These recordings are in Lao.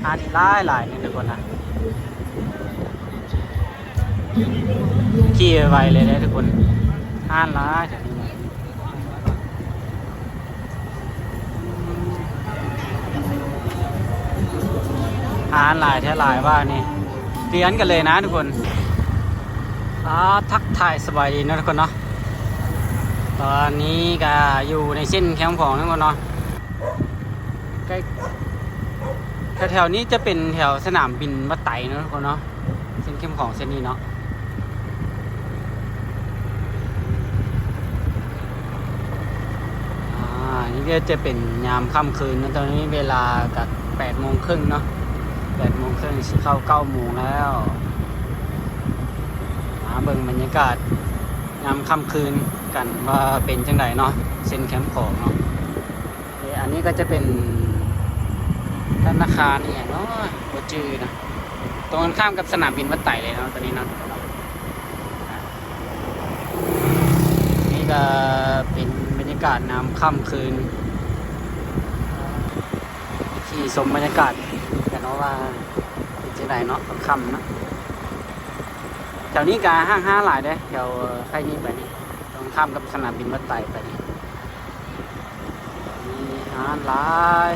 ຮ້ານນີ້ຫຼາຍໆ ນີ້ທຸກຄົນນະ ຂີ່ໄວໆ ເລີຍເດ້ທຸກຄົນ ຮ້ານຫຼາຍແຖວນີ້ ຮ້ານຫຼາຍແທ້ຫຼາຍວ່ານີ້ ລຽນກັນເລີຍນະທຸກຄົນ. ອ່າ ທັກທາຍສະບາຍດີເນາະທຸກຄົນເນາະ ຕອນນີ້ກະຢູ່ໃນເສັ້ນແຄມຂອງເນາະທຸກຄົນເນາະ ໃກ້ ແຖວໆ ນີ້ຈະເປັນແຖວສະໜາມບິນວັດໄຕເນາະທຸກຄົນເນາະ ເສັ້ນແຄມຂອງເສັ້ນນີ້ເນາະ. ອ່າ ນີ້ກໍຈະເປັນຍາມຄ່ຳຄືນເນາະ ຕອນນີ້ເວລາກໍແປດໂມງເຄິ່ງເນາະ ແປດໂມງເຄິ່ງ ຊິເຂົ້າເກົ້າໂມງແລ້ວ. ມາເບິ່ງບັນຍາກາດຍາມຄ່ຳຄືນກັນວ່າເປັນຈັ່ງໃດເນາະ ເສັ້ນແຄມຂອງເນາະ. ເອີ ອັນນີ້ກໍຈະເປັນທະນາຄານອີ່ຫຍັງເນາະ ບໍ່ຈື່ນະ ຕົງກັນຂ້າມກັບສະໜາມບິນວັດໄຕເລີຍເນາະ ຕົວນີ້ເນາະ. ນີ້ກໍເປັນບັນຍາກາດຍາມຄ່ຳຄືນ ທີ່ຊົມບັນຍາກາດກັນເນາະວ່າເປັນຈັ່ງໃດເນາະ ຄ່ຳໆ ເນາະ. ແຖວນີ້ກໍຮ້ານຄ້າຫຼາຍເດ້ ແຖວໄພນີ້ໄປນີ້ ຕົງຂ້າມກັບສະໜາມບິນວັດໄຕໄປນີ້ ມີຮ້ານຫຼາຍ.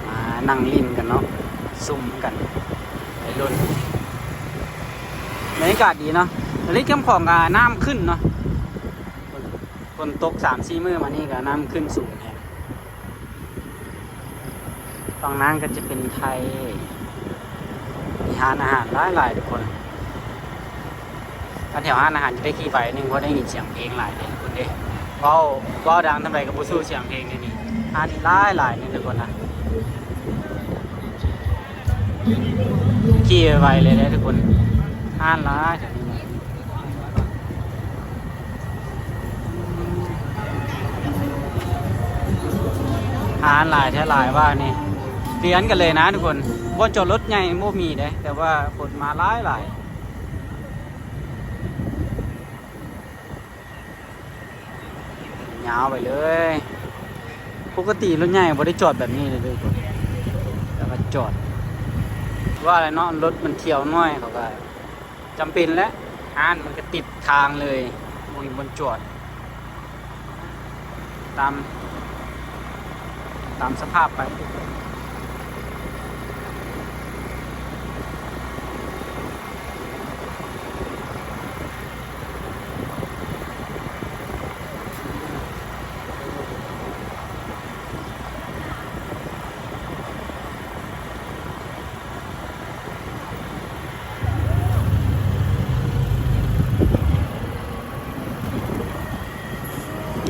ມານັ່ງຫຼິ້ນກັນເນາະ ຊຸມກັນໄປລຸ້ນ ບັນຍາກາດດີເນາະ. ຕອນນີ້ແຄມຂອງກໍນ້ຳຂຶ້ນເນາະ ຝົນຕົກສາມສີ່ມື້ມານີ້ກໍນ້ຳຂຶ້ນສູງແຮງ. ຝັ່ງນັ້ນກໍຈະເປັນໄທ ມີຮ້ານອາຫານຫຼາຍໆ ທຸກຄົນ. ຄັນແຖວຮ້ານອາຫານຈະໄດ້ຂີ່ໄວໜຶ່ງ ເພາະໄດ້ຍິນສຽງເພງຫຼາຍເດ້ ທຸກຄົນເດ້. ເວົ້າ ເວົ້າດັງສ່ຳໃດກໍບໍ່ສູ້ສຽງເພງເດນີ້. ຮ້ານຫຼາຍໆ ນີ້ທຸກຄົນນະ ຂີ່ໄວໆ ເລີຍເດ້ທຸກຄົນ ຮ້ານຫຼາຍແຖວນີ້. ຮ້ານຫຼາຍແທ້ຫຼາຍວ່ານີ້ ລຽນກັນເລີຍນະທຸກຄົນ. ບ່ອນຈອດລົດໃຫຍ່ບໍ່ມີເດ້ ແຕ່ວ່າຄົນມາຫຼາຍໆ ຍາວໄປເລີຍ. ປົກກະຕິລົດໃຫຍ່ບໍ່ໄດ້ຈອດແບບນີ້ເລີຍທຸກຄົນ ແຕ່ວ່າຈອດ ວ່າແຫຼະເນາະ ລົດມັນທ່ຽວໜ້ອຍ ເຂົາກໍ ຈຳເປັນແຫຼະ ຮ້ານມັນກະຕິດທາງເລີຍ ບໍ່ມີບ່ອນຈອດ ຕາມ ຕາມສະພາບໄປ.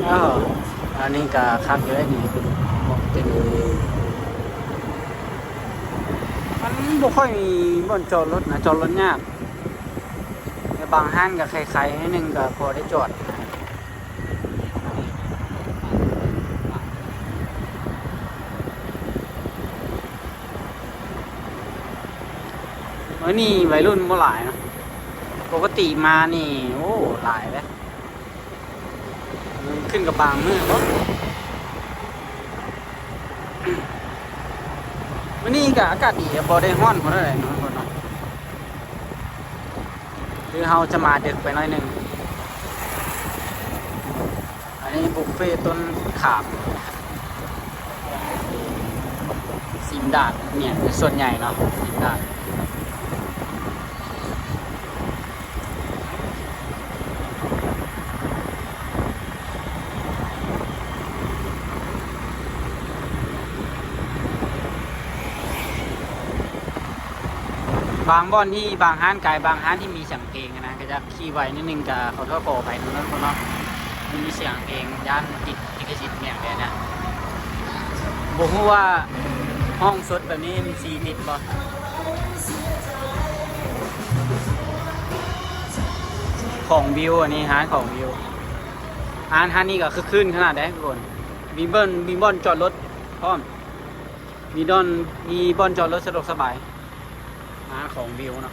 ເອີ ອັນນີ້ກະຄັກຢູ່ເດ້ນີ້ ເປັນ ມັນບໍ່ຄ່ອຍມີບ່ອນຈອດລົດນະ ຈອດລົດຍາກ ແຕ່ບາງຮ້ານກະໄຄໆ ໜ້ອຍໜຶ່ງກະພໍໄດ້ຈອດ. ມື້ນີ້ໄວລຸ້ນບໍ່ຫຼາຍເນາະ ປົກກະຕິມານີ້ ໂອ້ ຫຼາຍເດ້ ຂຶ້ນກັບບາງມື້ບໍ. ມື້ນີ້ກະອາກາດດີ ບໍ່ໄດ້ຮ້ອນປານໃດເນາະ ທຸກຄົນເນາະ. ຄືເຮົາຈະມາດຶກໄປໜ້ອຍໜຶ່ງ. ອັນນີ້ບຸບເຟຕົ້ນຂາມ ຊີນດາດ ເປັນສ່ວນໃຫຍ່ເນາະ ຊີນດາດ. ບາງບ່ອນທີ່ ບາງຮ້ານກາຍ ບາງຮ້ານທີ່ມີສຽງເພງຫັ້ນນະ ກະຈະຂີ່ໄວໜ້ອຍໜຶ່ງ ກະຂໍໂທດຂໍອະໄພນຳເນາະ ທຸກຄົນເນາະ. ມັນມີສຽງເພງ ຢ້ານຕິດລິຂະສິດແມ່ນແຫຼະນະ. ບໍ່ຮູ້ວ່າຮ້ອງສົດແບບນີ້ມັນຊິຕິດບໍ່. ຂອງວິວ ອັນນີ້ຮ້ານຂອງວິວ. ຮ້ານ ຮ້ານນີ້ກະຄຶກຄື້ນຂະໜາດໃດທຸກຄົນ. ມີບ່ອນ ມີບ່ອນຈອດລົດພ້ອມ. ມີບ່ອນ ມີບ່ອນຈອດລົດສະດວກສະບາຍ. ຮ້ານຂອງວິວເນາະ.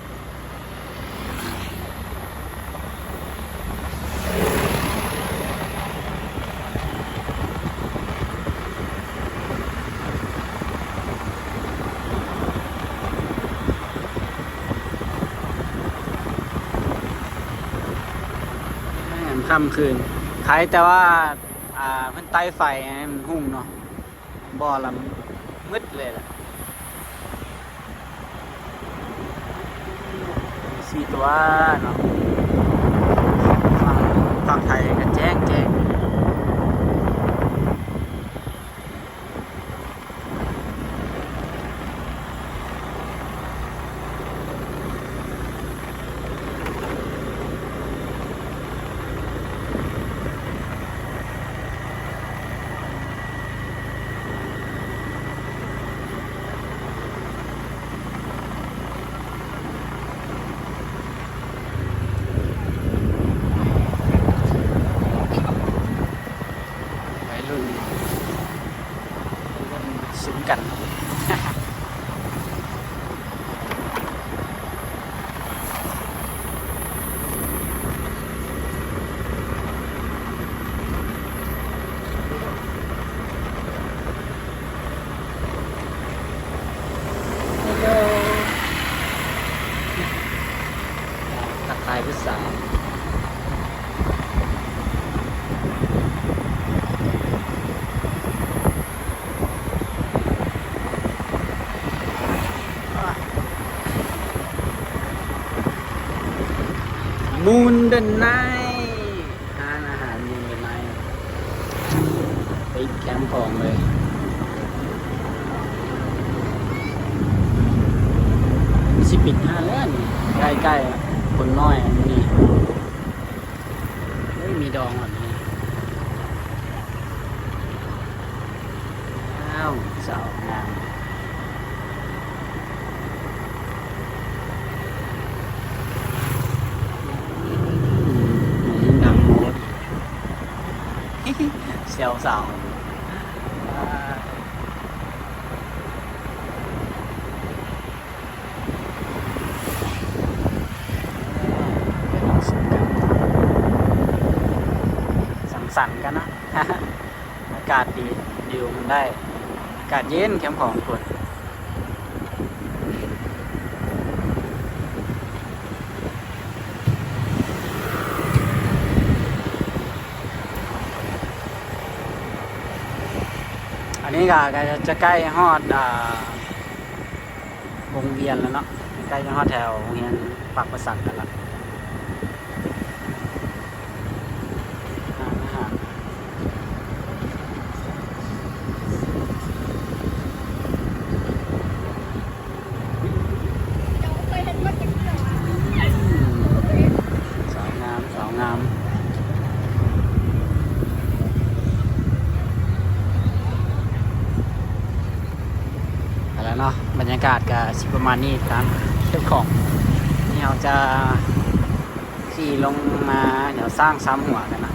ຄ່ຳຄືນ. ໃຄແຕ່ວ່າ ອ່າ ເພິ່ນໄຕ້ໄຟໃຫ້ມັນຮຸ່ງເນາະ, ບໍ່ລະມັນມືດເລີຍລະ. ສີ່ຕົວເນາະ, ຝັ່ງ ຝັ່ງໄທກໍແຈ້ງໆ. ໄວລຸ້ນຊຶມກັນ. ທັກທາຍຜູ້ສາວ. ມູນເດີນໄນທ ຮ້ານອາຫານມູນເດີນໄນ ຕິດແຄມຂອງເລີຍ. ຊິປິດຮ້ານແລ້ວນີ້ ໃກ້ໆ ຄົນນ້ອຍມື້ນີ້. ເຮີ້ຍ ມີດອງແບບນີ້. ອ້າວ ສາວງາມ ແຊວສາວ. ສັງສັນກັນເນາະ ອາກາດດີ ວິວມັນໄດ້ ອາກາດເຢັນແຄມຂອງທຸກຄົນ. ອັນນີ້ກໍ ກໍຈະໃກ້ຮອດ ອ່າ ວົງວຽນແລ້ວເນາະ, ໃກ້ຈະຮອດແຖວໂຮງຮຽນປາກປະສັກກັນລະ. ສາວງາມ ສາວງາມ. ເອົາລະເນາະ, ບັນຍາກາດກະຊິປະມານນີ້ ຕາມເຂດຂອງ ທີ່ເຮົາຈະຂີ່ລົງມາແຖວຊ້າງສາມຫົວກັນນະ.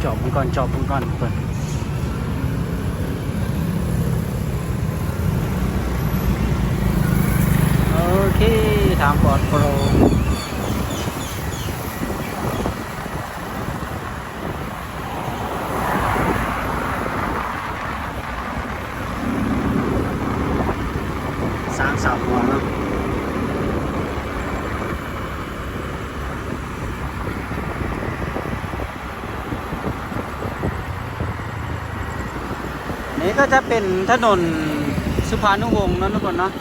ຈອບມັນກ່ອນ ຈອບມັນກ່ອນ ເບິ່ງ. ໂອເຄ ທາງປອດໂປ່ງ. ຊ້າງສາມຫົວເນາະ. ນີ້ກໍຈະເປັນຖະໜົນສຸພານຸວົງເນາະ ທຸກຄົນເນາະ. ຖ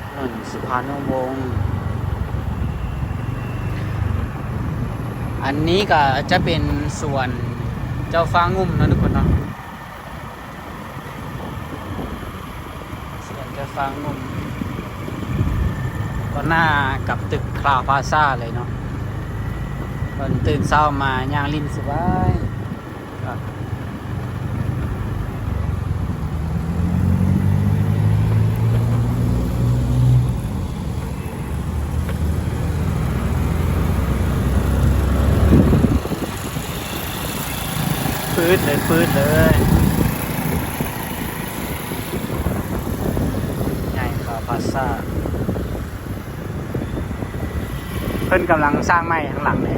ະໜົນສຸພານຸວົງ. ອັນນີ້ກໍຈະເປັນສວນເຈົ້າຟ້າງຸ່ມເນາະ ທຸກຄົນເນາະ. ສວນເຈົ້າຟ້າງຸ່ມ ຕໍ່ໜ້າກັບຕຶກຄລາວພາຊາເລີຍເນາະ. ເພິ່ນຕື່ນເຊົ້າມາຍ່າງຫຼິ້ນສະບາຍ. ກໍ ເລີຍ ປືດເລີຍ ໃຫຍ່ຂາວພາຊາ ເພິ່ນກຳລັງສ້າງໃໝ່ທາງຫຼັງເດ້.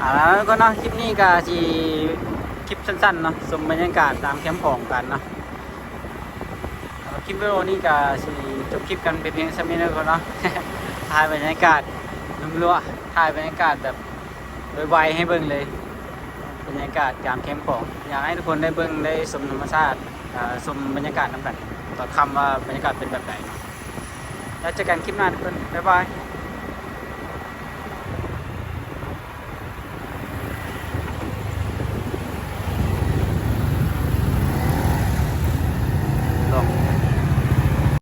ເອົາລະທຸກຄົນເນາະ ຄລິບນີ້ກະຊິ ຄລິບສັ້ນໆເນາະ ຊົມບັນຍາກາດຕາມແຄມຂອງກັນເນາະ. ຄລິບວິດີໂອນີ້ກະຊິຈົບຄລິບກັນໄປພຽງສ່ຳນີ້ເນາະທຸກຄົນເນາະ. ຖ່າຍບັນຍາກາດລວມໆ ຖ່າຍບັນຍາກາດແບບໄວໆໃຫ້ເບິ່ງເລີຍ ບັນຍາກາດຍາມແຄມຂອງ. ຢາກໃຫ້ທຸກຄົນໄດ້ເບິ່ງໄດ້ຊົມທຳມະຊາດ ເອີ ຊົມບັນຍາກາດນຳກັນຕອນຄ່ຳວ່າບັນຍາກາດເປັນແບບໃດເນາະ. ແລ້ວເຈີກັນຄລິບໜ້າທຸກຄົນ ບາຍບາຍ.